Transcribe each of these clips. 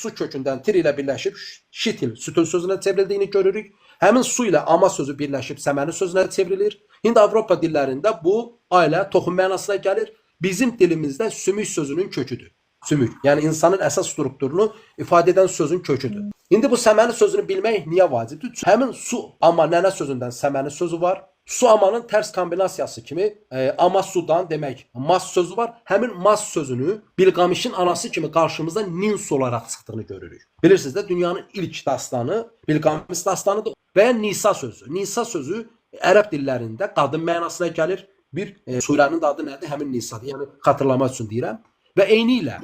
su kökündən tir ilə birləşib şitil, sütun sözünə çevrildiyini görürük. Həmin su ilə ama sözü birləşib səməni sözünə çevrilir. Hind-Avropa dillərində bu ailə toxum mənasına gəlir. Bizim dilimizdə sümük sözünün köküdür. Sümük, yəni insanın əsas strukturunu ifadə edən sözün köküdür. İndi bu səməni sözünü bilmək niyə vacibdir? Çünki həmin su amma nənə sözündən səməni sözü var. Su amanın tərs kombinasiyası kimi ama sudan demək mas sözü var. Həmin mas sözünü Bilqamişin anası kimi qarşımıza Nins olaraq çıxdığını görürük. Bilirsiniz də dünyanın ilk dastanı Bilqamiş dastanıdır və ya Nisa sözü. Nisa sözü ərəb dillərində qadın mənasına gəlir. Bir surənin də adı nədir? Həmin Nisadır. Yəni xatırlamaq üçün deyirəm. Və eyni ilə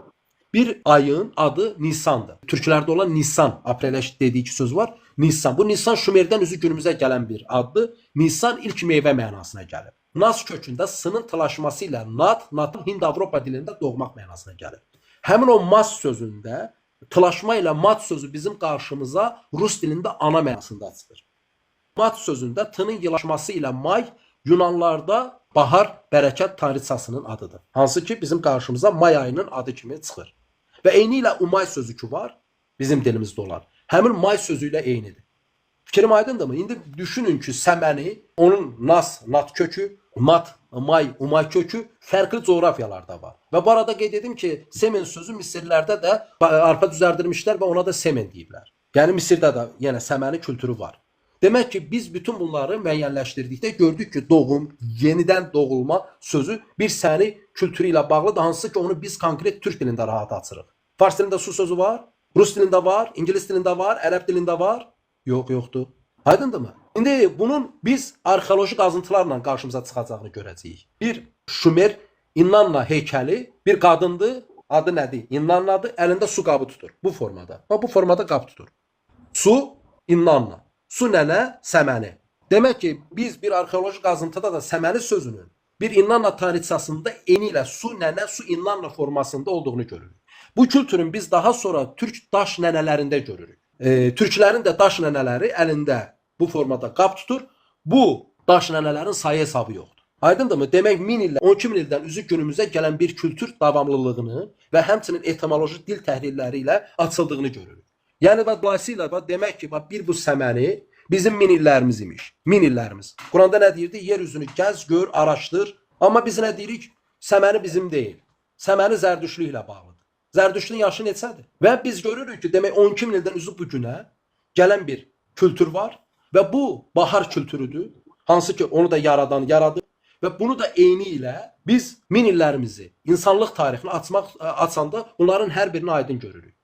bir ayın adı Nisandır. Türklərdə olan Nisan, apreleş dediyi söz var. Nisan. Bu Nisan Şumerdən üzü günümüzə gələn bir addır. Nisan ilk meyvə mənasına gəlir. Nas kökündə sının tılaşması ilə nat, natın Hind-Avropa dilində doğmaq mənasına gəlir. Həmin o mas sözündə tılaşma ilə mat sözü bizim qarşımıza rus dilində ana mənasında çıxır. Mat sözündə tının yığlaşması ilə may Yunanlarda bahar bərəkət tanrıçasının adıdır. Hansı ki bizim qarşımıza may ayının adı kimi çıxır. Və eyni ilə umay sözü ki var, bizim dilimizdə olan. Həmin may sözü ilə eynidir. Fikrim aydındırmı? İndi düşünün ki, səməni, onun nas, nat kökü, mat, may, umay kökü fərqli coğrafiyalarda var. Və bu arada qeyd edim ki, semen sözü Misirlərdə də arpa düzəldirmişlər və ona da semen deyiblər. Yəni Misirdə də yenə səməni kültürü var. Demək ki, biz bütün bunları müəyyənləşdirdikdə gördük ki, doğum, yenidən doğulma sözü bir səni kültürü ilə bağlıdır, hansı ki, onu biz konkret türk dilində rahat açırıq. Fars dilində su sözü var, rus dilində var, ingilis dilində var, ərəb dilində var. Yox, yoxdur. Aydındırmı? İndi bunun biz arxeoloji qazıntılarla qarşımıza çıxacağını görəcəyik. Bir Şumer İnanna heykəli bir qadındır, adı nədir? İnannadır, əlində su qabı tutur. Bu formada. Bax bu formada qab tutur. Su İnanna. Su nənə, səməni. Demək ki, biz bir arxeoloji qazıntıda da səməni sözünün bir İnanna tanrıçasında eyni ilə su nənə, su İnanna formasında olduğunu görürük. Bu kültürün biz daha sonra türk daş nənələrində görürük. Türklərin də daş nənələri əlində bu formada qab tutur. Bu daş nənələrin sayı hesabı yoxdur. Aydındırmı? Demək 1000 ildən, 12 min ildən üzü günümüzə gələn bir kültür davamlılığını və həmçinin etimoloji dil təhlilləri ilə açıldığını görürük. Yəni bax dolayısıyla bax demək ki, bax bir bu səməni bizim min illərimiz imiş. Min illərimiz. Quranda nə deyirdi? Yer üzünü gəz, gör, araşdır. Amma biz nə deyirik? Səməni bizim deyil. Səməni zərdüştlüklə bağlıdır. Zərdüştlüyün yaşı neçədir? Və biz görürük ki, demək 12 min ildən üzü bu günə gələn bir kültür var və bu bahar kültürüdür. Hansı ki onu da yaradan yaradır və bunu da eyni ilə biz min illərimizi, insanlıq tarixini açanda bunların hər birini aydın görürük.